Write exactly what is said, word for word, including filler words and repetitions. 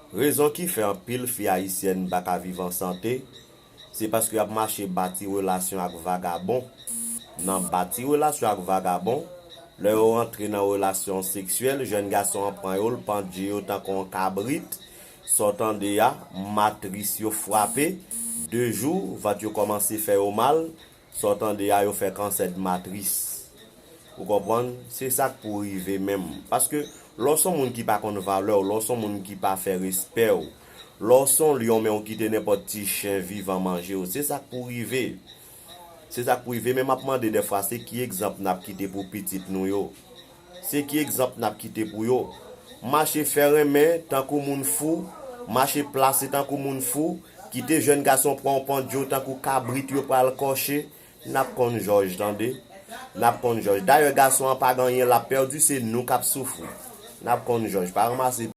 Rezon ki fè anpil fi ayisyèn pa ka viv an sante, se paske y ap mache bati relasyon ak vagabon. Nan bati relasyon ak vagabon, lè yo rantre nan relasyon seksyèl, jèn gason an pran yo, l pandye yo tankou yon kabrit. Sa w tande a, matris yo frape. De jou, vant yo kòmanse fè yo mal. Sa w tande a, yo fè kansè de matris. Ou konprann? Se sa k pou rive menm. Paske lè w se yon moun ki pa konn valè w, lè w se yon moun ki pa fè respè w, lè w se yon lyon men w kite nenpòt ti chen vivan manje w, se sa k pou rive. Se sa k pou rive, men m ap mande dèfwa, se ki egzanp n ap kite pou pitit nou yo? Se ki egzanp n ap kite pou yo? Mache fè renmen tankou moun fou, mache plase tankou moun fou, kite jèn gason pran w pandye w tankou kabrit yo pral kòche, n ap konn jòj, tande. N ap konn jòj. Dayè, gason an pa gen anyen l ap pèdi, se nou k ap soufri. N ap konn jòj. Pa ranmase